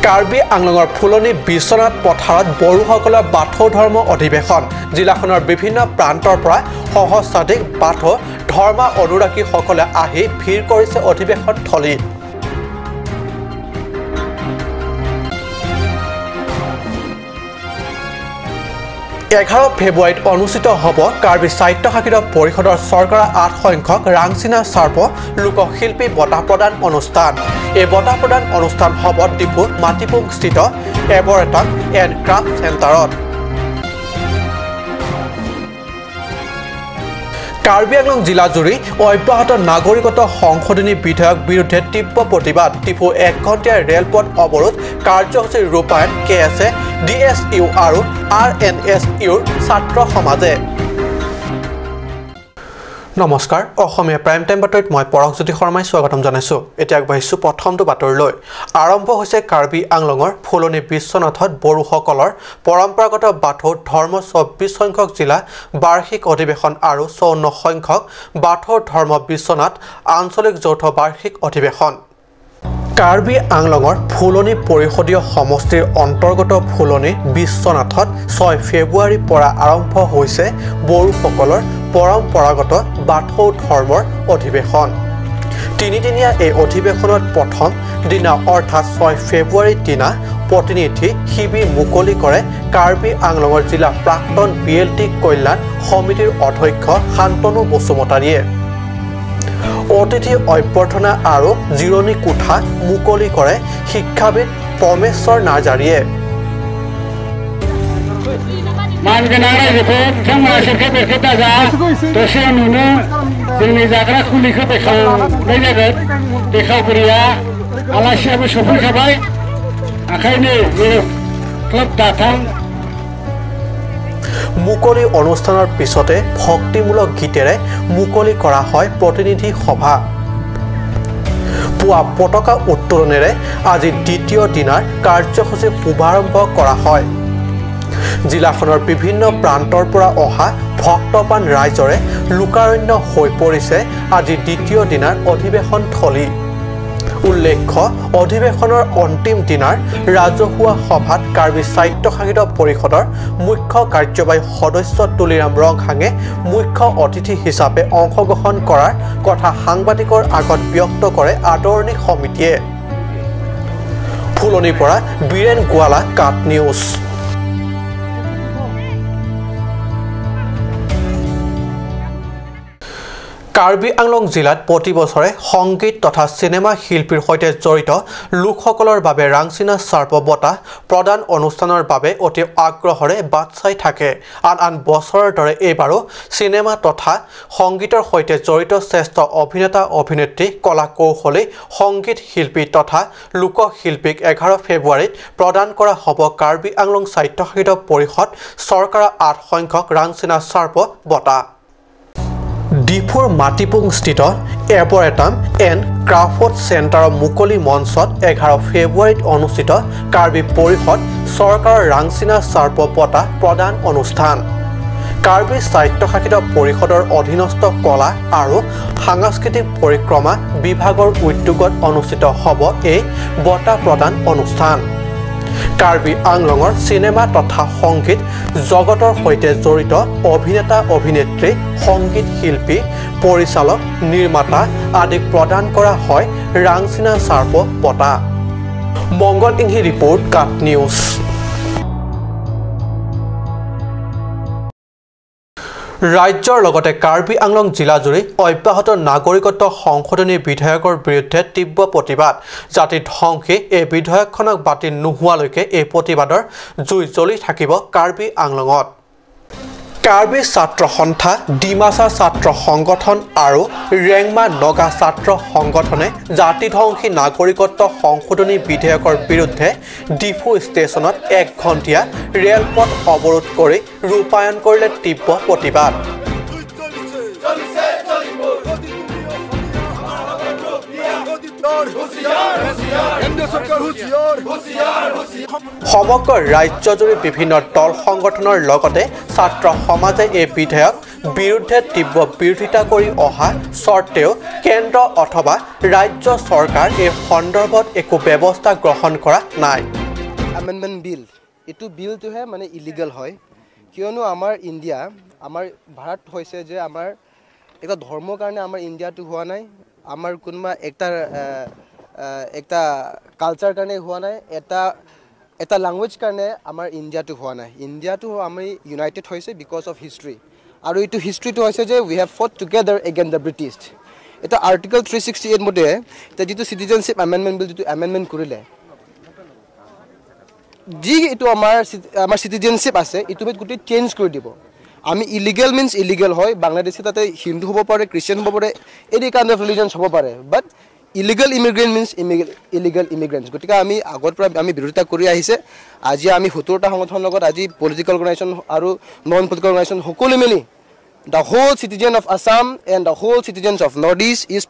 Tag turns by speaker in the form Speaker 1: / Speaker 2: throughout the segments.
Speaker 1: কাৰ্বি আংলঙৰ ফুলনি বিশ্বনাথ পথাৰত বড়োসকলৰ বাথৌ ধৰ্ম অধিৱেশন। জিলাখনৰ বিভিন্ন প্ৰান্তৰ পৰা সহস্ৰাধিক বাথৌ ধৰ্ম অনুৰাগীসকলে আহি ভিৰ কৰিছে অধিৱেশন থলীত। 11 ফেব্ৰুৱাৰীত অনুষ্ঠিত হ'ব কাৰ্বি স্বায়ত্তশাসিত পৰিষদৰ চৰকাৰৰ 8 সংখ্যক ৰাংচিনা চাৰ্প লোকশিল্পী বঁটা প্ৰদান অনুষ্ঠান। এই বঁটা প্ৰদান অনুষ্ঠান হ'ব ডিফু মাটিপুংস্থিত এবৰেটন এণ্ড ক্ৰাফ্ট চেণ্টাৰত। কাৰ্বি আংলং জিলাজুৰি অব্যাহত নাগৰিকত্ব সংশোধনী বিধেয়ক বিৰুদ্ধে তীব্ৰ প্ৰতিবাদ। ডিফু 1 ঘণ্টীয়া ৰেলপথ অৱৰোধ কাৰ্যসূচীৰ ৰূপায়ণ K S A, D S U আৰু আৰ এন এছ ইউৰ ছাত্ৰ সমাজে। নমস্কাৰ, অসমীয়া প্ৰাইম টাইম বাতৰিত মই পৰশজ্যোতি শৰ্মাই স্বাগতম জনাইছোঁ। এতিয়া আগবাঢ়িছোঁ প্ৰথমটো বাতৰিলৈ। আৰম্ভ হৈছে কাৰ্বি আংলঙৰ ফুলনি বিশ্বনাথত বড়োসকলৰ পৰম্পৰাগত বাথৌ ধৰ্ম 24 সংখ্যক জিলা বাৰ্ষিক অধিৱেশন আৰু 54 সংখ্যক বাথৌ ধৰ্ম বিশ্বনাথ আঞ্চলিক যৌথ বাৰ্ষিক অধিৱেশন। কাৰ্বি আংলঙৰ ফুলনি পৰিষদীয় সমষ্টিৰ অন্তৰ্গত ফুলনি বিশ্বনাথত 6 ফেব্ৰুৱাৰীৰ পৰা আৰম্ভ হৈছে বড়োসকলৰ পৰম্পৰাগত বাথৌ ধৰ্মৰ অধিৱেশন। তিনিদিনীয়া এই অধিৱেশনত প্ৰথম দিনা অৰ্থাৎ 6 ফেব্ৰুৱাৰীৰ দিনা প্ৰতিনিধি শিবিৰ মুকলি কৰে কাৰ্বি আংলঙৰ জিলা প্ৰাক্তন বি এল টি কল্যাণ সমিতিৰ অধ্যক্ষ শান্তনু বসুমতাৰীয়ে। অতিথি অভ্যৰ্থনা আৰু জিৰণি কোঠা মুকলি কৰে শিক্ষাবিদ পৰমেশ্বৰ নাৰ্জাৰীয়ে।
Speaker 2: मानगोनां रायजोफोर बिथांमोना सेरखे बेरखे दाजा दसे नुनो जोंनि जाग्रा खुलिखौ बेखेवनाय जागोन। बेखेवगिरिया आलासियाबो सफैखाबाय, ओंखायनो क्लब दाथां।
Speaker 1: মুকলি অনুষ্ঠানৰ পিছতে ভক্তিমূলক গীতেৰে মুকলি কৰা হয় প্ৰতিনিধি সভা। পুৱা পতাকা উত্তোলনেৰে আজি দ্বিতীয় দিনাৰ কাৰ্যসূচী শুভাৰম্ভ কৰা হয়। জিলাখনৰ বিভিন্ন প্ৰান্তৰ পৰা অহা ভক্তপ্ৰাণ ৰাইজৰে লোকাৰণ্য হৈ পৰিছে আজি দ্বিতীয় দিনাৰ অধিৱেশন থলী। উল্লেখ্য, অধিৱেশনৰ অন্তিম দিনাৰ ৰাজহুৱা সভাত কাৰ্বি স্বায়ত্তশাসিত পৰিষদৰ মুখ্য কাৰ্যবাহী সদস্য তুলিৰাম ৰংহাঙে মুখ্য অতিথি হিচাপে অংশগ্ৰহণ কৰাৰ কথা সাংবাদিকৰ আগত ব্যক্ত কৰে আদৰণি সমিতিয়ে। ফুলনিৰ পৰা বীৰেণ গোৱালা, কাট নিউজ। কাৰ্বি আংলং জিলাত প্ৰতি বছৰে সংগীত তথা চিনেমা শিল্পীৰ সৈতে জড়িত লোকসকলৰ বাবে ৰাংচিনা চাৰ্প বঁটা প্ৰদান অনুষ্ঠানৰ বাবে অতি আগ্ৰহেৰে বাট চাই থাকে। আন আন বছৰৰ দৰে এইবাৰো চিনেমা তথা সংগীতৰ সৈতে জড়িত শ্ৰেষ্ঠ অভিনেতা অভিনেত্ৰী, কলা কৌশলী, সংগীত শিল্পী তথা লোকশিল্পীক 11 ফেব্ৰুৱাৰীত প্ৰদান কৰা হ'ব কাৰ্বি আংলং স্বায়ত্তশাসিত পৰিষদ চৰকাৰৰ 8 সংখ্যক ৰাংচিনা চাৰ্প বঁটা। ডিফুৰ মাটিপুংস্থিত এবৰেটাম এণ্ড ক্ৰাফট চেণ্টাৰৰ মুকলি মঞ্চত 11 ফেব্ৰুৱাৰীত অনুষ্ঠিত কাৰ্বি পৰিষদ চৰকাৰৰ ৰাংচিনা চাৰ্প বঁটা প্ৰদান অনুষ্ঠান। কাৰ্বি স্বায়ত্তশাসিত পৰিষদৰ অধীনস্থ কলা আৰু সাংস্কৃতিক পৰিক্ৰমা বিভাগৰ উদ্যোগত অনুষ্ঠিত হ'ব এই বঁটা প্ৰদান অনুষ্ঠান। কাৰ্বি আংলঙৰ চিনেমা তথা সংগীত জগতৰ সৈতে জড়িত অভিনেতা অভিনেত্ৰী, সংগীত শিল্পী, পৰিচালক, নিৰ্মাতা আদিক প্ৰদান কৰা হয় ৰাংচিনা চাৰ্প বঁটা। মংগল ইংহি ৰিপৰ্ট, কাট নিউজ। ৰাজ্যৰ লগতে কাৰ্বি আংলং জিলাজুৰি অব্যাহত নাগৰিকত্ব সংশোধনী বিধেয়কৰ বিৰুদ্ধে তীব্ৰ প্ৰতিবাদ। জাতি ধ্বংসী এই বিধেয়কখনক বাতিল নোহোৱালৈকে এই প্ৰতিবাদৰ জুই জ্বলি থাকিব কাৰ্বি আংলঙত। কাৰ্বি ছাত্ৰ সন্থা, ডিমাচা ছাত্ৰ সংগঠন আৰু ৰেংমা নগা ছাত্ৰ সংগঠনে জাতিধ্বংসী নাগৰিকত্ব সংশোধনী বিধেয়কৰ বিৰুদ্ধে ডিফু ষ্টেচনত 1 ঘণ্টীয়া ৰেলপথ অৱৰোধ কৰি ৰূপায়ণ কৰিলে তীব্ৰ প্ৰতিবাদ। সমগ্ৰ ৰাজ্যজুৰি বিভিন্ন দল সংগঠনৰ লগতে ছাত্ৰ সমাজে এই বিধেয়ক বিৰুদ্ধে তীব্ৰ বিৰোধিতা কৰি অহা সত্ত্বেও কেন্দ্ৰ অথবা ৰাজ্য চৰকাৰ এই সন্দৰ্ভত একো ব্যৱস্থা গ্ৰহণ কৰা নাই।
Speaker 3: এমেণ্ডমেণ্ট বিল এইটো বিলটোহে মানে ইলিগেল হয়, কিয়নো আমাৰ ইণ্ডিয়া আমাৰ ভাৰত হৈছে যে আমাৰ এটা ধৰ্মৰ কাৰণে আমাৰ ইণ্ডিয়াটো হোৱা নাই, আমাৰ কোনোবা একটা কালচাৰ কাৰণে হোৱা নাই, এটা ল্যাঙ্গুৱেজ কাৰণে আমাৰ ইণ্ডিয়াটো হোৱা নাই। ইণ্ডিয়াটো আমি ইউনাইটেড হৈছে because of history, আৰু এইটো হিষ্ট্ৰীটো হৈছে যে we have fought together against the British. এটা আৰ্টিকল 368 মতে এতিয়া যিটো চিটিজেনশ্বিপ এমেণ্ডমেণ্ট বিল যিটো এমেণ্ডমেণ্ট কৰিলে, যি এইটো আমাৰ চিটিজেনশ্বিপ আছে এইটো গোটেই চেঞ্জ কৰি দিব। আমি ইলিগেল মিনছ ইলিগেল হয়, বাংলাদেশী তাতে হিন্দু হ'ব পাৰে, খ্ৰীষ্টিয়ান হ'ব পাৰে, এনি কাইণ্ড অফ ৰিলিজনছ হ'ব পাৰে, but illegal immigrant means illegal immigrants. গতিকে আমি আগৰ পৰা আমি বিৰোধিতা কৰি আহিছে। আজি আমি 70টা সংগঠনৰ লগত আজি পলিটিকেল অৰ্গেনাইজেশ্যন আৰু নন পলিটিকেল অৰ্গেনাইজেশ্যন সকলো মিলি the whole citizen of Assam and the whole citizens of North East is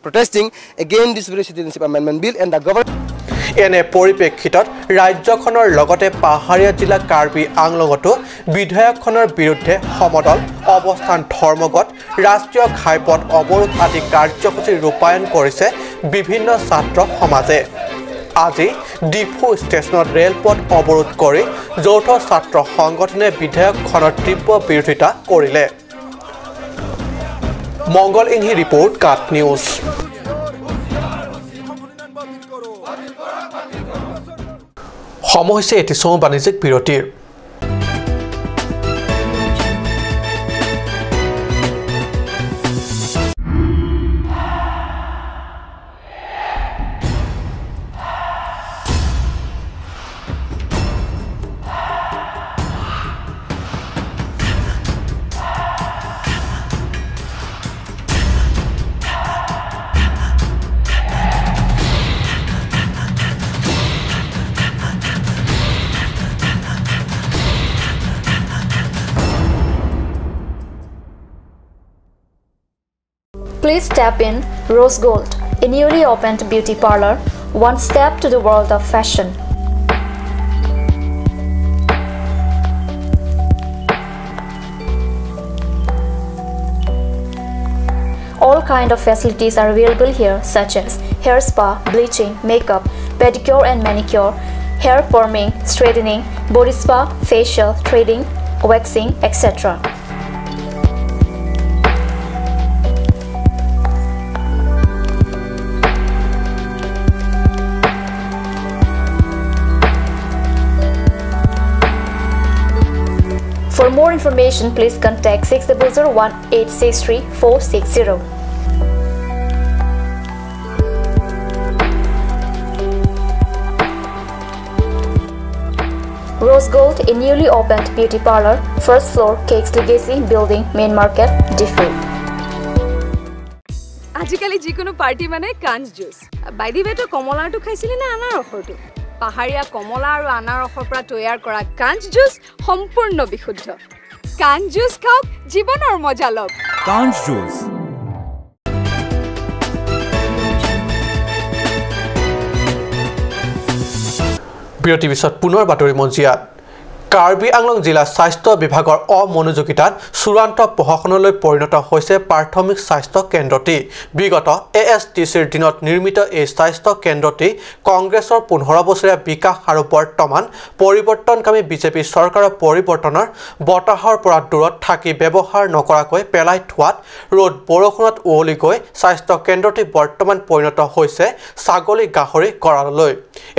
Speaker 3: protesting against this very citizenship amendment bill and the government.
Speaker 1: এনে পৰিপ্ৰেক্ষিতত ৰাজ্যখনৰ লগতে পাহাৰীয়া জিলা কাৰ্বি আংলঙতো বিধেয়কখনৰ বিৰুদ্ধে সমদল, অৱস্থান ধৰ্মঘট, ৰাষ্ট্ৰীয় ঘাইপথ অৱৰোধ আদি কাৰ্যসূচী ৰূপায়ণ কৰিছে বিভিন্ন ছাত্ৰ সমাজে। আজি ডিফু ষ্টেচনত ৰেলপথ অৱৰোধ কৰি যৌথ ছাত্ৰ সংগঠনে বিধেয়কখনৰ তীব্ৰ বিৰোধিতা কৰিলে। মংগল ইংহি ৰিপৰ্ট, কাট নিউজ। সময় হৈছে এটি চমু বাণিজ্যিক বিৰতিৰ।
Speaker 4: Please tap in Rose Gold, a newly opened beauty parlor, one step to the world of fashion. All kind of facilities are available here, such as hair spa, bleaching, makeup, pedicure and manicure, hair perming, straightening, body spa, facial, threading, waxing, etc. For more information, please contact 6001 863 460. Rose Gold, a newly opened beauty parlor, first floor, Cakes Legacy Building, Main Market, Diffu.
Speaker 5: আজিকালি যিকোনো party মানে কাঞ্চ juice. By the ৱে, তই কমলাৰটো খাইছিলি নে আনাৰসৰটো? পাহাৰীয়া কমলা আৰু আনাৰসৰ পৰা তৈয়াৰ কৰা কাঞ্চ জুচ সম্পূৰ্ণ বিশুদ্ধ। কাঞ্চ জুচ খাওক, জীৱনৰ মজা লওক।
Speaker 6: কাঞ্চ জুচ।
Speaker 1: বিৰতিৰ পিছত পুনৰ বাতৰি মজিয়াত। কাৰ্বি আংলং জিলা স্বাস্থ্য বিভাগৰ অমনোযোগিতাত চূড়ান্ত প্ৰশাসনলৈ পৰিণত হৈছে প্ৰাথমিক স্বাস্থ্য কেন্দ্ৰটি। বিগত ASTCৰ দিনত নিৰ্মিত এই স্বাস্থ্য কেন্দ্ৰটি কংগ্ৰেছৰ 15 বছৰীয়া বিকাশ আৰু বৰ্তমান পৰিৱৰ্তনকামী বিজেপি চৰকাৰৰ পৰিৱৰ্তনৰ বতাহৰ পৰা দূৰত থাকি ব্যৱহাৰ নকৰাকৈ পেলাই থোৱাত ৰ'দ বৰষুণত উৱলি গৈ স্বাস্থ্য কেন্দ্ৰটি বৰ্তমান পৰিণত হৈছে ছাগলী গাহৰি গঁৰাললৈ।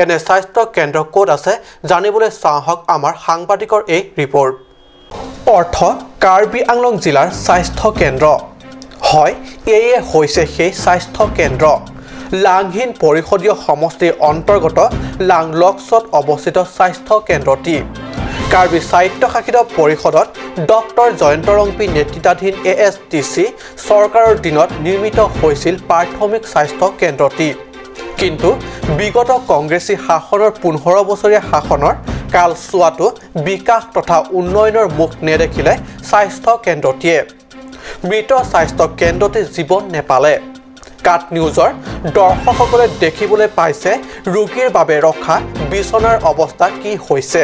Speaker 1: এনে স্বাস্থ্য কেন্দ্ৰ ক'ত আছে জানিবলৈ চাওঁ আমাৰ সাংবাদিকৰ এই ৰিপৰ্ট। অৰ্থ কাৰ্বি আংলং জিলাৰ স্বাস্থ্য কেন্দ্ৰ হয়, এয়ে হৈছে সেই স্বাস্থ্য কেন্দ্ৰ। লাংহীন পৰিষদীয় সমষ্টিৰ অন্তৰ্গত লাংলকছত অৱস্থিত স্বাস্থ্য কেন্দ্ৰটি কাৰ্বি স্বায়ত্তশাসিত পৰিষদত ডক্টৰ জয়ন্ত ৰংপী নেতৃত্বাধীন ASTC চৰকাৰৰ দিনত নিৰ্মিত হৈছিল প্ৰাথমিক স্বাস্থ্য কেন্দ্ৰটি। কিন্তু বিগত কংগ্ৰেছী শাসনৰ 15 বছৰীয়া শাসনৰ কালচোৱাটো বিকাশ তথা উন্নয়নৰ মুখ নেদেখিলে স্বাস্থ্য কেন্দ্ৰটিয়ে। মৃত স্বাস্থ্য কেন্দ্ৰটি জীৱন নেপালে। কাট নিউজৰ দৰ্শকসকলে দেখিবলৈ পাইছে ৰোগীৰ বাবে ৰখা বিচনাৰ অৱস্থা কি হৈছে।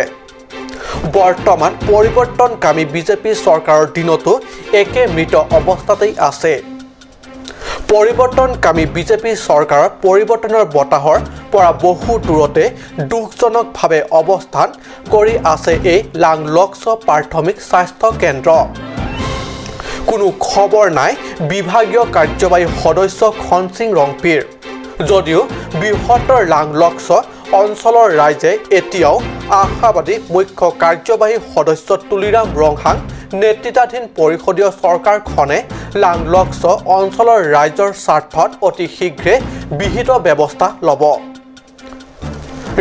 Speaker 1: বৰ্তমান পৰিৱৰ্তনকামী বিজেপি চৰকাৰৰ দিনতো একে মৃত অৱস্থাতেই আছে। পৰিৱৰ্তনকামী বিজেপি চৰকাৰৰ পৰিৱৰ্তনৰ বতাহৰ পৰা বহু দূৰতে দুখজনকভাৱে অৱস্থান কৰি আছে এই লাংলক্স প্ৰাথমিক স্বাস্থ্য কেন্দ্ৰ। কোনো খবৰ নাই বিভাগীয় কাৰ্যবাহী সদস্য খনসিং ৰংপিৰ। যদিও বৃহত্তৰ লাংলক্স অঞ্চলৰ ৰাইজে এতিয়াও আশাবাদী মুখ্য কাৰ্যবাহী সদস্য তুলিৰাম ৰংহাং নেতৃত্বাধীন পৰিষদীয় চৰকাৰখনে লাংলক্স অঞ্চলৰ ৰাইজৰ স্বাৰ্থত অতি শীঘ্ৰে বিহিত ব্যৱস্থা ল'ব।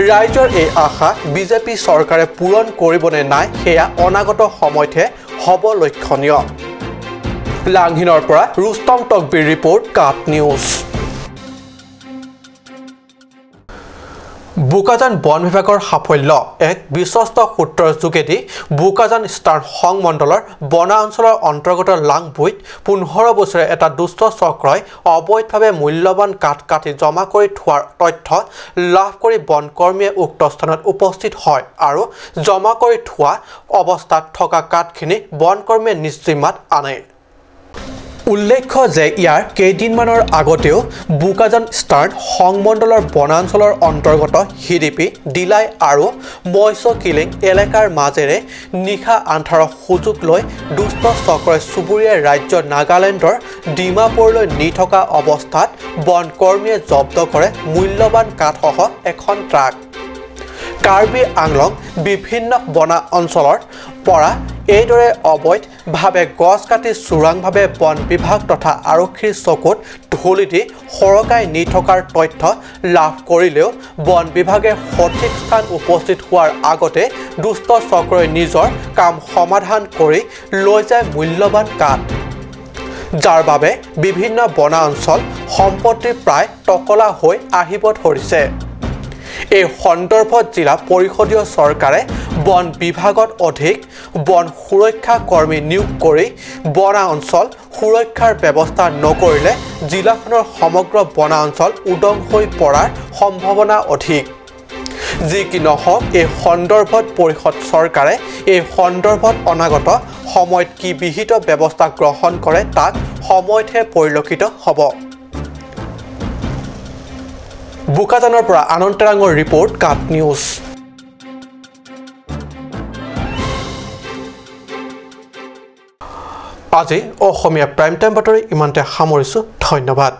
Speaker 1: ৰাইজৰ এই আশা বিজেপি চৰকাৰে পূৰণ কৰিবনে নাই সেয়া অনাগত সময়তহে হ'ব লক্ষণীয়। লাংহিনৰ পৰা ৰুস্তম তকবীৰ ৰিপৰ্ট, কাট নিউজ। বোকাজান বন বিভাগৰ সাফল্য। এক বিশ্বস্ত সূত্ৰৰ যোগেদি বোকাজান স্থান সংমণ্ডলৰ বনাঞ্চলৰ অন্তৰ্গত লাংবুইত 15 বছৰে এটা দুষ্ট চক্ৰই অবৈধভাৱে মূল্যৱান কাঠ কাটি জমা কৰি থোৱাৰ তথ্য লাভ কৰি বনকৰ্মীয়ে উক্ত স্থানত উপস্থিত হয় আৰু জমা কৰি থোৱা অৱস্থাত থকা কাঠখিনি বনকৰ্মীয়ে নিজ জিম্মাত আনে। উল্লেখ্য যে ইয়াৰ কেইদিনমানৰ আগতেও বোকাজান স্থান সংমণ্ডলৰ বনাঞ্চলৰ অন্তৰ্গত হিৰিপি, দিলাই আৰু মৎস্যকিলিং এলেকাৰ মাজেৰে নিশা আন্ধাৰৰ সুযোগ লৈ দুষ্ট চক্ৰই চুবুৰীয়া ৰাজ্য নাগালেণ্ডৰ ডিমাপুৰলৈ নি থকা অৱস্থাত বনকৰ্মীয়ে জব্দ কৰে মূল্যৱান কাঠসহ এখন ট্ৰাক। কাৰ্বি আংলং বিভিন্ন বনা অঞ্চলৰ পৰা এইদৰে অবৈধভাৱে গছ কাটি চোৰাংভাৱে বন বিভাগ তথা আৰক্ষীৰ চকুত ধূলি দি সৰকাই নি থকাৰ তথ্য লাভ কৰিলেও বন বিভাগে সঠিক স্থান উপস্থিত হোৱাৰ আগতে দুষ্ট চক্ৰই নিজৰ কাম সমাধান কৰি লৈ যায় মূল্যৱান কাঠ, যাৰ বাবে বিভিন্ন বনাঞ্চল সম্পত্তি প্ৰায় টকলা হৈ আহিব ধৰিছে। এই সন্দৰ্ভত জিলা পৰিষদীয় চৰকাৰে বন বিভাগত অধিক বন সুৰক্ষা কৰ্মী নিয়োগ কৰি বনাঞ্চল সুৰক্ষাৰ ব্যৱস্থা নকৰিলে জিলাখনৰ সমগ্ৰ বনাঞ্চল উদং হৈ পৰাৰ সম্ভাৱনা অধিক। যি কি নহওক, এই সন্দৰ্ভত পৰিষদ চৰকাৰে এই সন্দৰ্ভত অনাগত সময়ত কি বিহিত ব্যৱস্থা গ্ৰহণ কৰে তাক সময়তহে পৰিলক্ষিত হ'ব। বোকাজানৰ পৰা আনন্দ তেৰাঙৰ ৰিপৰ্ট, কাট নিউজ। আজি অসমীয়া প্ৰাইম টাইম বাতৰি ইমানতে সামৰিছোঁ। ধন্যবাদ।